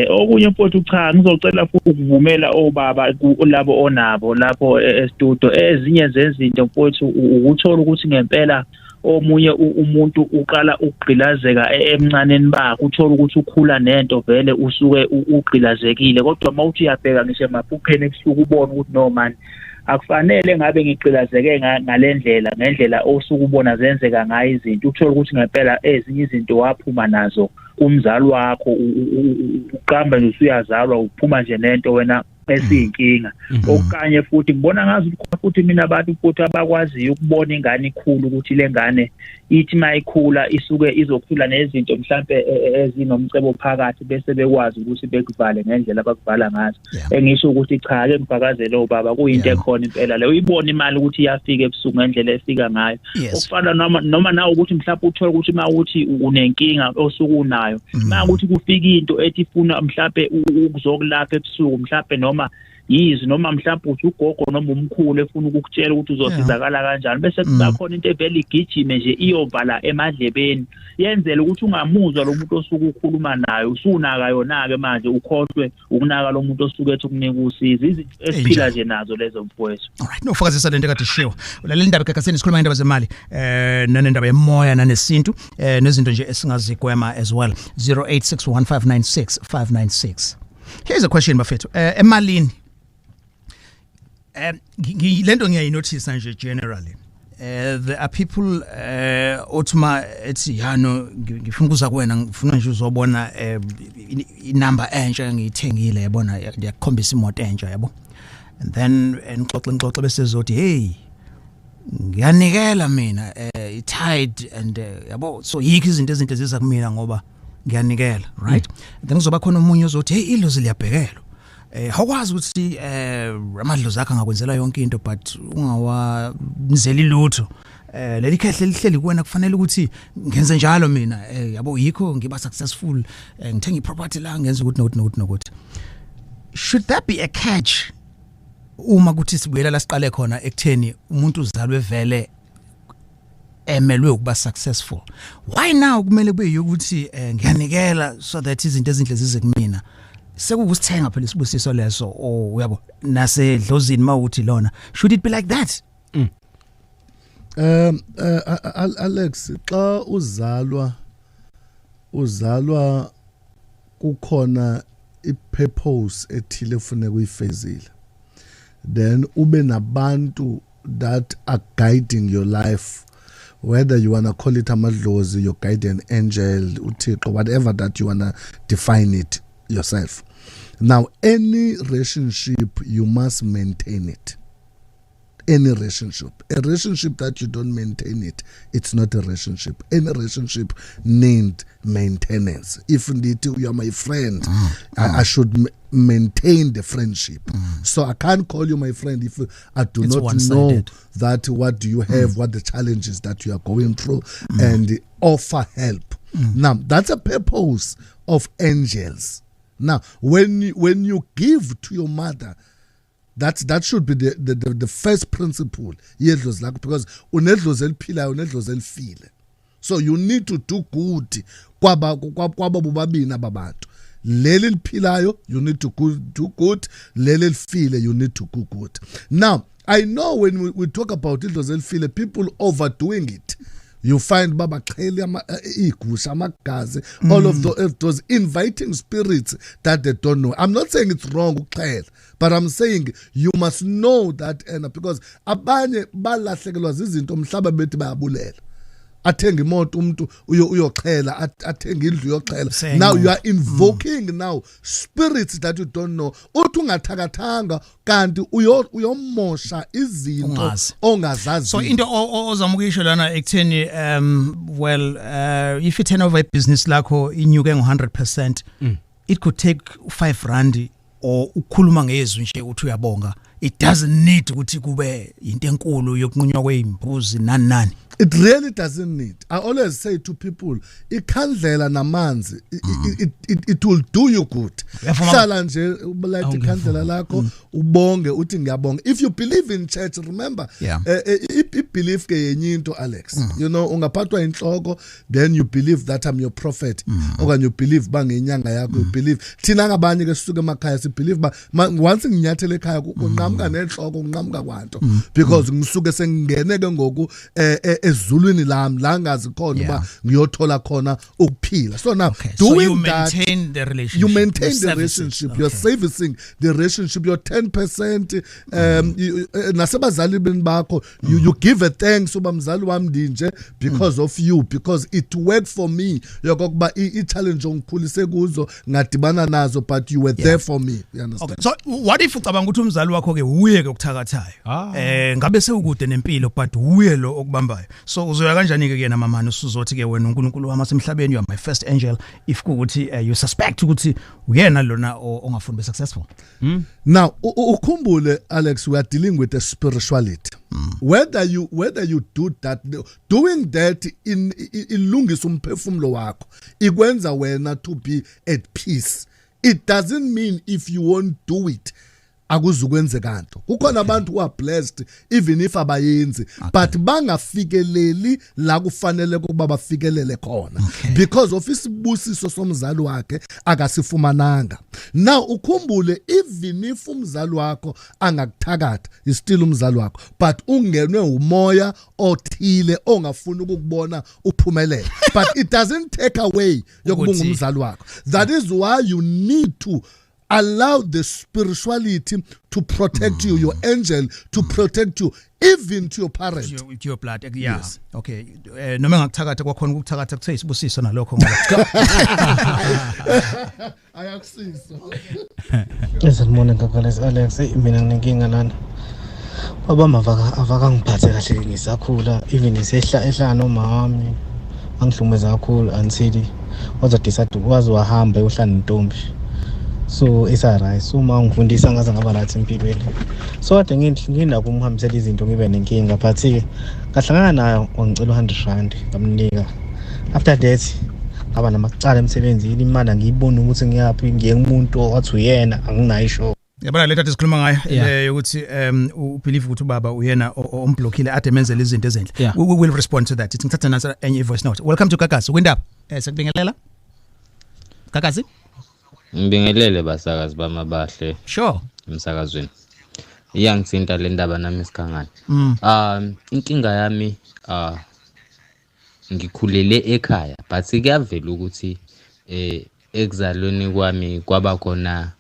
Okunye mfowethu, cha, ngizocela futhi ukuvumela obaba labo onabo lapho e-studio. Ezinye zezinto mfowethu, ukuthola ukuthi ngempela omunye umuntu uqala ukugqilazeka emncaneni bakhe, uthola ukuthi ukhula nento vele usuke ugqilazekile, kodwa uma uthi uyabheka ngisho emaphupheni ebusuku ubone ukuthi no man, akufanele ngabe ngigqilazeke ngalendlela, ngendlela osuke ubona zenzeka ngayo izinto. Uthola ukuthi ngempela ezinye izinto waphuma nazo umzali wakho, uqamba nje usuyazalwa uphuma nje nento wena esiyinkinga. Okanye futhi ngibona ngazi ukuthi futhi mina abantu futhi abakwaziyo ukubona ingane ikhulu, ukuthi le ngane ithi mayikhula isuke izokhula nezinto mhlambe ezinomcebo phakathi, bese bekwazi ukuthi bekuvale ngendlela abakuvala ngazo. Engisho ukuthi cha ke, ngifakazele obaba, kuyinto ekhona impela le, uyibona imali ukuthi iyafika ebusuku ngendlela efika ngayo. Okufana noma nawe ukuthi mhlawumbe uthole ukuthi uma uthi unenkinga osuku unayo, uma ukuthi kufika into ethi ifuna mhlambe ukuzokulapha ebusuku, mhlambe noma yizwi, noma mhlawumbe uthi ugogo noma umkhulu efuna ukukutshela ukuthi uzosizakala kanjani, bese kuba khona into evele igijime nje iyovala emadlebeni, yenzele ukuthi ungamuzwa lo muntu osuke ukhuluma naye, usunaka yona-ke manje, ukhohlwe ukunaka lo muntu osuke ethi ukunika usizo. Izinto esiphila nje nazo lezo mfowethu. Alright, nofakazisa lento ekade ishiwo. Ulalela indaba eGagasini, sikhuluma indaba zemali nanendaba yemoya nanesintu, nezinto nje esingazigwema as well. 0861596596. Here's a question bafethu. Emalini, lento ngiyayinothisa nje generally. There are people othuma ethi ya no, ngifuna ukuza kuwena, ngifuna nje uzobona inumber entsha ngiyithengile, yabona, ngiyakukhombisa imoto entsha, yabo. And then ngixoxe ngixoxe bese zothi hey, ngiyanikela mina, i-tithe and yabo, so yikho izinto ezinhle ziza kumina ngoba ngiyanikela, right? Then kuzoba khona omunye ozothi hey, idlozi liyabhekelwa, awukwazi ukuthi amadlozi akho angakwenzela yonke into but ungawanizeli lutho, leli khehle lihleli kuwena, kufanele ukuthi ngenze njalo mina, yabo, yikho ngiba successful, ngithenga iproperty la, ngenza ukuthi nokuthi nokuthi nokuthi. Should that be a catch uma kuthi sibuyela la siqale khona ekutheni umuntu uzalwe vele emelwe ukuba successful? Why now kumele kube ukuthi ngiyanikela so that izinto ezinhle zize kumina? Sekukusithenga phela isibusiso leso, oh uyabo, nasedlozini mawuthi lona, should it be like that? Alex, xa uzalwa kukhona i-purpose ethile efuneka uyifezile, then ube nabantu that are guiding your life, whether you want to call it amadlozi, your guardian angel, uThixo, whatever that you want to define it yourself. Now, any relationship, you must maintain it. Any relationship, a relationship that you don't maintain it, it's not a relationship. Any relationship need maintenance. If indeed you are my friend, I should maintain the friendship. So I can't call you my friend if I do It's not know one-sided. That what do you have, what the challenges that you are going through, and offer help. Now, that's a purpose of angels. Now when you give to your mother, that should be the first principle yedlozi lakho, because unedlozi eliphilayo, unedlozi elifile. So you need to do good kwaba bobabini ababantu. Leli liphilayo, you need to do good. Leli lifile, you need to do good. Now I know when we talk about idlozi elifile, people overdoing it. You find babaxheli igusha, amagazi, all of those inviting spirits that they don't know. I'm not saying it's wrong ukuxhela, but I'm saying you must know that, because abanye balahlekelwa zizinto mhlaba bethi bayabulela. Athenga imoto umuntu uyoxhela, athenga indlu uyoxhela. Now you are invoking now spirits that you don't know. Uthi ungathakathanga kanti uyomosha izinto ongazazi. So into ozama ukuyisho lana ekutheni well, if you turn over a business lakho inyuke ngo 100%, it could take 5 rand or ukukhuluma ngezwi nje uthi uyabonga. It doesn't need ukuthi kube into enkulu yokunqunywa kweimbuzi nani nani. It really doesn't need. I always say to people, ikhandlela namanzi, it will do you good. Hlala nje ulayite ikhandlela lakho, ubonge uthi ngiyabonga. If you believe in church, remember, i-belief ke yenye into, Alex. You know, ungaphathwa inhloko, then you believe that I'm your prophet. Okanye you believe bangenyanga yakho, you believe. Thina ngabanye ke sisuka emakhaya si believe ba once nginyathele ekhaya kunqamuka nenhloko, kunqamuka kwanto, because ngisuke sengingene ke ngoku ezulwini lami la ngazi khona uba ngiyothola khona ukuphila. So now, okay, doing so you maintain that, the relationship, you maintain the relationship, you're servicing the relationship, your 10% nasebazali beni bakho, you give a thanks uba mzali wami ndinje because of you, because it worked for me yokokuba i-challenge ongikhulise kuzo ngadibana nazo, but you were there for me. You understand? Okay. So what if ucabanga ukuthi umzali wakho ke uye ke okuthakathayo, ngabe sewukude nempilo, but uye lo okubambayo. So uzoya kanjani ke kuyena mamani usuzothi ke wena uNkulunkulu wami wasemhlabeni, you are my first angel, if kuukuthi you suspect ukuthi uyena lona ongafuni be successful. Now ukhumbule, Alex, we are dealing with a spirituality. Whether you do that, doing that in ilungisa umphefumulo wakho, ikwenza wena to be at peace. It doesn't mean if you won't do it akuzukwenzeka nto. Kukhona abantu who are blessed even if abayenzi, but bangafikeleli la kufanele ukuba bafikelele khona, because of isibusiso somzali wakhe akasifumananga. Now ukhumbule, even if umzali wakho angakuthakatha, is still umzali wakho, but ungenwe umoya othile ongafuni ukukubona uphumelele, but it doesn't take away yokuba ungumzali wakho. That is why you need to allow the spirituality to protect you, your angel to protect you, even to your parent, to your blood. Yeah. Yes. Okay. Noma ngakuthakatha kwakhona ukuthakatha kuthe isibusiso nalokho ngoba ayakusiso. Sanibona Gagalesi Alex, mina nginenkinga lana. Baba mavaka avakangiphathe kahle ngisakhula, even isehla ehlala noma wami angihlukumeza kakhulu until waze decide waze wahamba eyohlala nentombi. So it's alright. So uma ngifundisa ngaze ngaba right empilweni. So kade nginako umhambisela izinto ngibe nenkinga, but ngahlangana nayo wangicela 100 rand ngamnika. After that ngaba namacala emsebenzini, imali angiyiboni ukuthi ngiyaphi, ngiye kumuntu wathi uyena anginayo isho. Yabona le nto sikhuluma ngayo ukuthi ubelieve ukuthi ubaba uyena omblockile ade menzele izinto ezinhle. We will respond to that. Ngithatha nansi enye voice note. Welcome to Gagasi. Kwindaba. Sekubingelela. Gagasi. Ngibingelele basakazi bamabahle. Sure. Emsakazweni. Iyangithinta le ndaba nami isikhangane. Inkinga yami ngikhulele ekhaya, but kuyavela ukuthi ekuzalweni kwami kwaba khona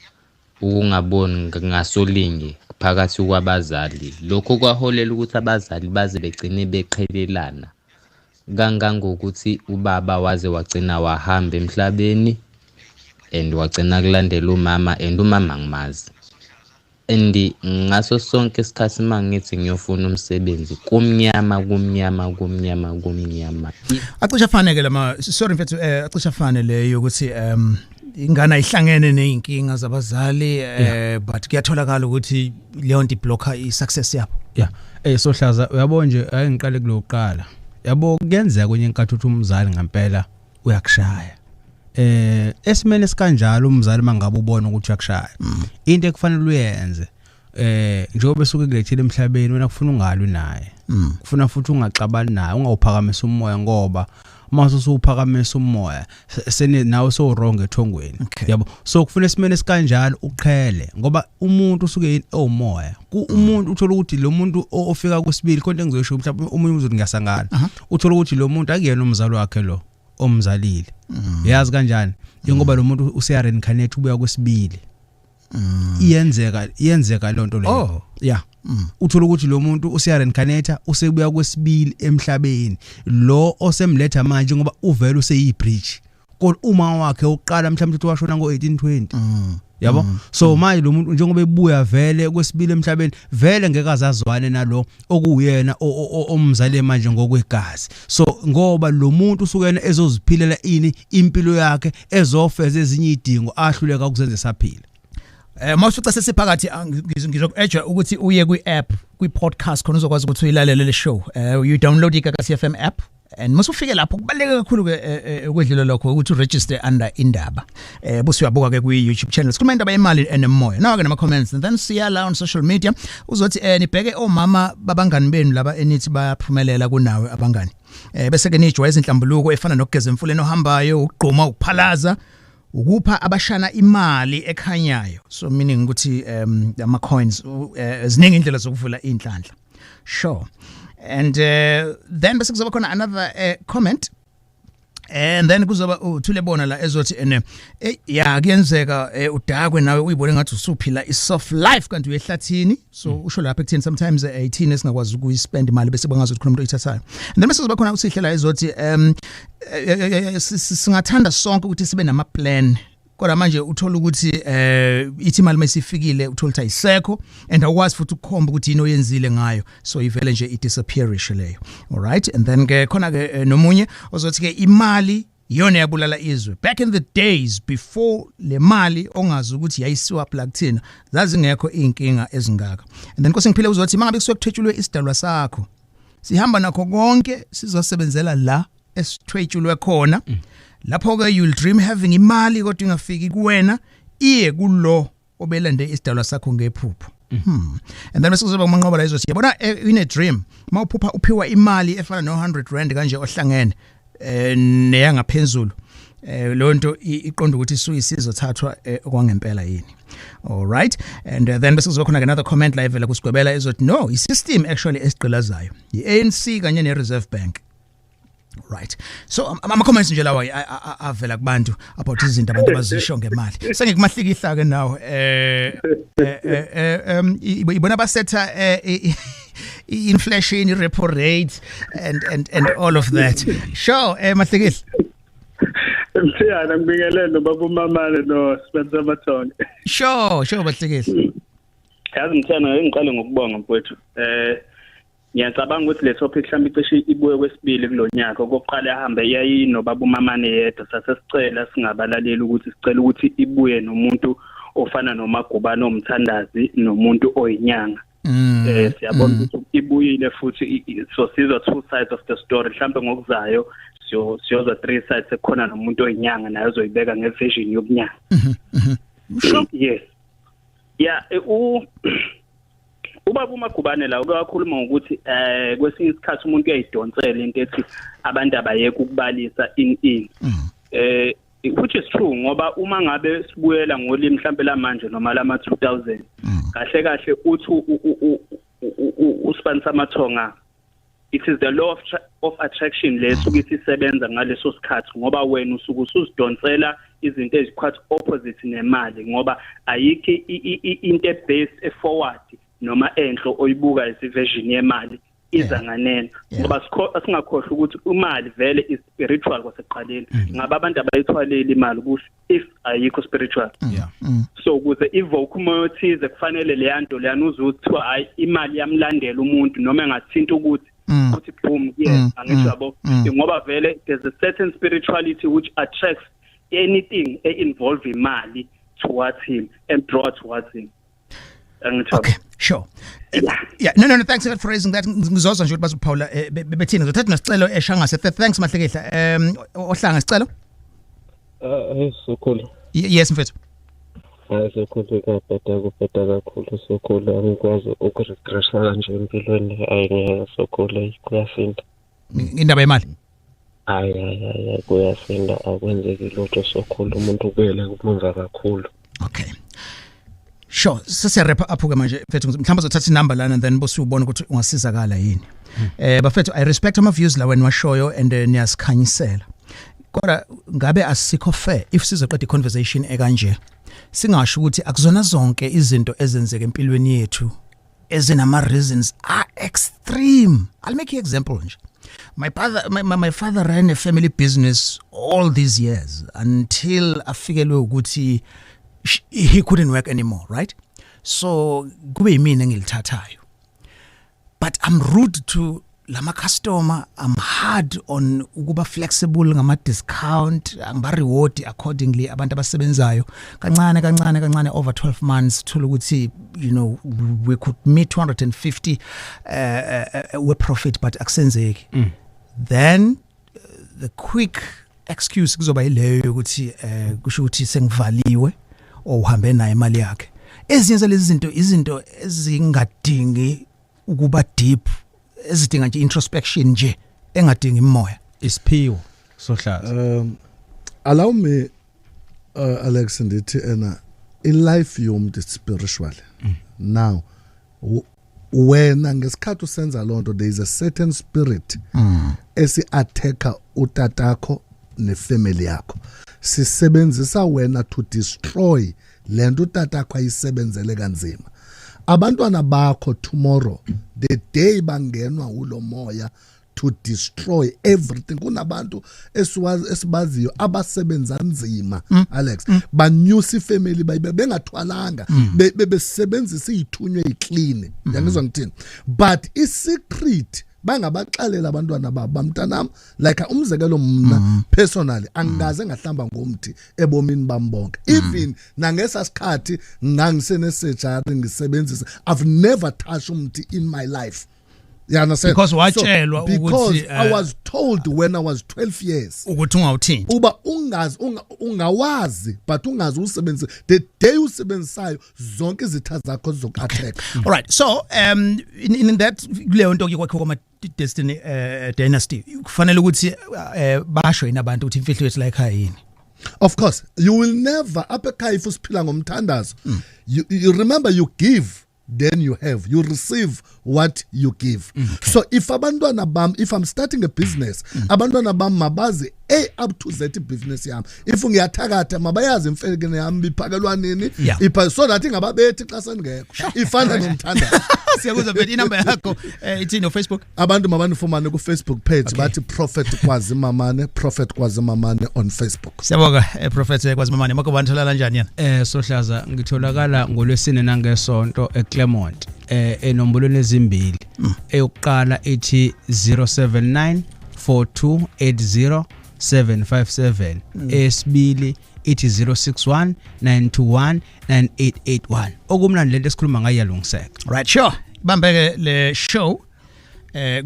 ukungaboni ngasolinye phakathi kwabazali. Lokho kwaholela ukuthi abazali baze begcine beqhelelana kangangokuthi ubaba waze wagcina wahamba emhlabeni and wagcina kulandela umama, and umama ngimazi. And ngaso sonke isikhathi mangithi ngiyofuna umsebenzi kumnyama kumnyama kumnyama kumnyama. Acishe afane ke lama, sorry mfethu, acishe afane leyo ukuthi ingane ayihlangene nezinkinga zabazali, but kuyatholakala ukuthi leyo nto iblocker i-success yabo. Yeah. Sohlaza uyabo nje, ake ngiqale kulokuqala. Yabo kuyenzeka kwenye inkathi uthi umzali ngempela uyakushaya. Esimene sikanjalo umzali mangabe ubona ukuthi uyakushaya, into ekufanele uyenze njengoba esuke kulethile emhlabeni, wena kufuna ungalwi naye, kufuna futhi ungaxabani naye, ungawuphakamisa umoya, ngoba mase usuphakamisa umoya sene nawe so wrong ethongweni, yabo. So kufuna esimene sikanjalo uqhele, ngoba umuntu usuke ewumoya. Umuntu uthola ukuthi lo muntu ofika kusibili, khonto engizoyisho mhlawumbe umunye uzothi ngiyasangana, uthola ukuthi lo muntu akuyena umzali wakhe lo omzalile. Yazi kanjani? Ngoba lo muntu useya reincarnate, ubuya kwesibili. Iyenzeka lonto leyo. Yeah. Uthola ukuthi lo muntu useya reincarnate, usebuya kwesibili emhlabeni. Lo osemletha manje ngoba uvela useyi bridge. Kodwa uma wakhe uqala mhlawumbe uthi washona ngo1820. Yabo? So manje lo muntu njengoba ebuya vele kwesibili emhlabeni, vele ngeke azazwane nalo okuyena omzali manje ngokwegazi. So ngoba lo muntu usukena ezoziphilela ini impilo yakhe, ezofeza ezinye idingo ahluleka ukuzenza esaphila. Mawusuca sesiphakathi, ngizoku-urge ukuthi uye kwi-app, kwi-podcast, khona uzokwazi ukuthi uyilalele le show. You download iGagasi FM app, and masufike lapho kubaluleke kakhulu ke ukwedlula lokho ukuthi uregister under indaba. Bese uyabuka ke kwi YouTube channel. Sikhuluma indaba yemali enemoya. Nawa ke nama comments, and then siya la on social media uzothi nibheke omama babangani benu laba enithi bayaphumelela kunawe abangani. Bese ke nijwayeza inhlambuluko efana nokugeza emfuleni ohambayo, ukugquma, ukuphalaza, ukupha abashana imali ekhanyayo. So meaning ukuthi ama coins, ziningi indlela zokuvula inhlanhla. Sure. And then bese kuzoba khona another comment, and then kuzoba uthule bona la ezothi ene ya kuyenzeka udakwe nawe uyibone ngathi usuphila i soft life kanti uyehlathini. So usho lapha ekuthini sometimes 18 esingakwazi ukuyispend imali bese bangazi ukuthi khona umuntu oyithathayo. And then bese kuzoba khona usihlela ezothi singathanda sonke ukuthi sibe nama plan, kodwa manje uthola ukuthi ithi imali masifikile uthola ukuthi ayisekho, and awukwazi futhi ukukhomba ukuthi yini oyenzile ngayo, so ivele nje i-disappearish leyo. All right, and then ke khona ke nomunye ozothi ke imali iyona yabulala izwe. Back in the days before le mali ongazi ukuthi yayisiwa la kuthina, zazingekho inkinga ezingaka. And then Nkosi ngiphile uzothi mangabe kusuke kuthwetshulwe isidalwa sakho, sihamba nakho konke sizosebenzela la esithwetshulwe khona. Lapho ke you'll dream having imali kodwa ingafiki kuwena, iye kulo obelande isidalwa sakho ngephupho. And then bese kuzoba umanqoba la izothi yabona in a dream mawuphupha uphiwa imali efana no 100 rand kanje ohlangene neyangaphezulu, lo nto iqonda ukuthi isizothathwa okwangempela yini. All right, and then bese kuzoba khona another comment la evela kusigwebela ezothi no, i system actually esigqilazayo iANC kanye ne Reserve Bank. Right. So ama comments nje lawa avela kubantu about izinto abantu abazisho ngemali. Sengikumahlikihla ke nawe ibona basetha inflation, repo rate and all of that. Sure, Mahlikihla. Mthiyana, ngibingelele nobaba uMamane no Spencer Mathonge. Sure, Mahlikihla. Yazi Mthiyana, ngiqale ngokubonga mfowethu. Ngiyacabanga ukuthi le topic mhlawumbe icishe ibuye kwesibili kulonyaka. Okokuqala yahambe yayinobaba uMamane yedwa, sasesicela singabalaleli ukuthi sicela ukuthi ibuye nomuntu ofana noMagubane omthandazi nomuntu oyinyanga. Siyabona ukuthi ibuyile futhi, so sizwa two sides of the story. Mhlawumbe ngokuzayo siyozwa three sides, ekhona nomuntu oyinyanga naye ozoyibeka ngevision yobunyanga. Sure. Yes. Yeah, ubaba uMagubane la ukakhuluma ngokuthi kwesinye isikhathi umuntu uyayidonsela into ethi abantu abayeke ukubalisa in which is true, ngoba uma ngabe sibuyela ngolimi mhlambe lamanje noma lama 2000, kahle kahle uthi uSpencer Mathonga, it is the law of attraction lesuke isisebenza ngaleso sikhathi, ngoba wena usuke usuzidonsela izinto eziquite opposite nemali, ngoba ayikho into based forward noma enhlo oyibuka isiversion yemali iza nganeno, ngoba singakhohlwa ukuthi imali vele is spiritual kwasekuqaleni. Ngabe abantu abayithwaleli imali kusho if ayikho spiritual. So ukuze evoke umoya othize kufanele leyanto leyana uzuthiwa hayi imali yamlandela umuntu noma engathinta ukuthi uthi boom, yeah, angisho yabo, ngoba vele there's a certain spirituality which attracts anything involve imali towards him and draw towards him. Okay, sure. Yeah, no, thanks for raising that. Ngizozwa nje ukuthi bazophawula bethini. Ngizothatha nesicelo eshangase. Thanks Mahlekehla. Ohlanga sicelo. Hey Sokhulu. Yes mfethu. Hayi Sokhulu, kuyabheda, kubheda kakhulu Sokhulu, angikwazi ukuregressa kanje empilweni, hayi ngeke Sokhulu, kuyasinda. Indaba yemali. Hayi hayi hayi, kuyasinda, akwenzeki lutho Sokhulu, umuntu ubuyele kumumva kakhulu. Okay. Sure, sesiya wrap up ke manje mfethu, mhlawumbe uzothatha inumber lana and then bose ubona ukuthi ungasizakala yini. Bafethu, I respect ama views la wena washoyo and niyasikhanyisela. Kodwa ngabe asikho fair if sizoqeda i-conversation ekanje singasho ukuthi akuzona zonke izinto ezenzeka empilweni yethu ezinama reasons are extreme? I'll make you example nje. My father ran a family business all these years until afikelwe ukuthi he couldn't work anymore, right? So kube yimina engilithathayo, but I'm rude to lama customer, I'm hard on ukuba flexible ngama discount, angiba reward accordingly abantu abasebenzayo. Kancane kancane kancane, over 12 months thola ukuthi we could meet 250 we profit, but akusenzeki. Then the quick excuse kuzoba yileyo ukuthi kusho ukuthi sengivaliwe or uhambe naye imali yakhe. Ezinye zalezi zinto, izinto ezingadingi ukuba deep, ezidinga nje introspection nje, engadingi imoya. Isiphiwo, Sohlaza. Allow me, Alex, ndithi ena i-life yomuntu is spiritual. Now wena ngesikhathi usenza lonto, there is a certain spirit esi-attacka utatakho nefamily yakho, sisebenzisa wena to destroy lento utatakho ayisebenzele kanzima. Abantwana bakho tomorrow, the day bangenwa ulo moya to destroy everything. Kunabantu esibaziyo abasebenza nzima, Alex, banyusa ifamily bayibe bengathwalanga, besebenzisa izithunywe eziclean, yangizwa ngithini? But i-secret bangabaxalela abantwana babo, bamntanami, like umzekelo, mna personally angikaze ngahlamba ngomthi ebomini bami bonke. Even nangesa sikhathi ngangisene surgery ngisebenzisa, I've never touched umthi in my life. You understand? Because watshelwa So, because ukuthi, I was told when I was 12 years ukuthi ungawuthinti. Uba ungazi ungawazi, but ungazi usebenzise. The day usebenzisayo, zonke izitha zakho zizoku-attack. All right, so in that kuleyo nto ke kwakho kwama destiny, dynasty, kufanele ukuthi basho yini abantu ukuthi imfihlo yethu la ekhaya yini? Of course, you will never, apha ekhaya if usiphila ngomthandazo, you remember, you give then you have, you receive what you give. So if abantwana bam, if I'm starting a business, abantwana bam mabazi A up to Z business yami. If ngiyathakatha, mabayazi imfekene yami iphakelwa nini, ipha so that ingababethi xa sengekho, ifana nomthandazo. Siyakuzwa mfethu. Inamba yakho ithini, Facebook? Abantu mabanifumane ku Facebook page, bathi Prophet Kwazi Mamane, Prophet Kwazi Mamane on Facebook. Siyabonga, Prophet Kwazi Mamane. Makho banthola kanjani yena? Sohlaza, ngitholakala ngolwesine nangesonto eClermont, enombolweni ezimbili. Eyokuqala ithi 079 4280 757, eyesibili ithi 061 921 9881. Okumnandi, lento esikhuluma ngayo iyalungiseka. Right, sure, bambeke le show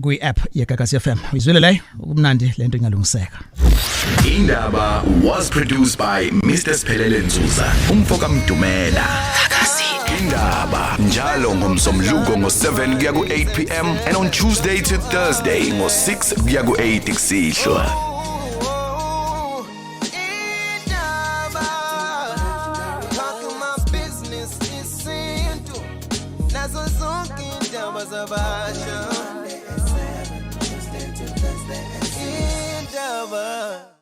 kwi app yeGagasi FM. Uyizwile leyo, okumnandi lento ingalungiseka. Indaba was produced by Mr. Sphelele Nzuza, umfoka Mdumela. Indaba njalo ngomsombuluko ngo7 kuya ku8 pm and on Tuesday to Thursday ngo6 kuya ku8 kusihlwa. Indaba, talking my business, isintu nazo zonke indaba zabasha. Indaba.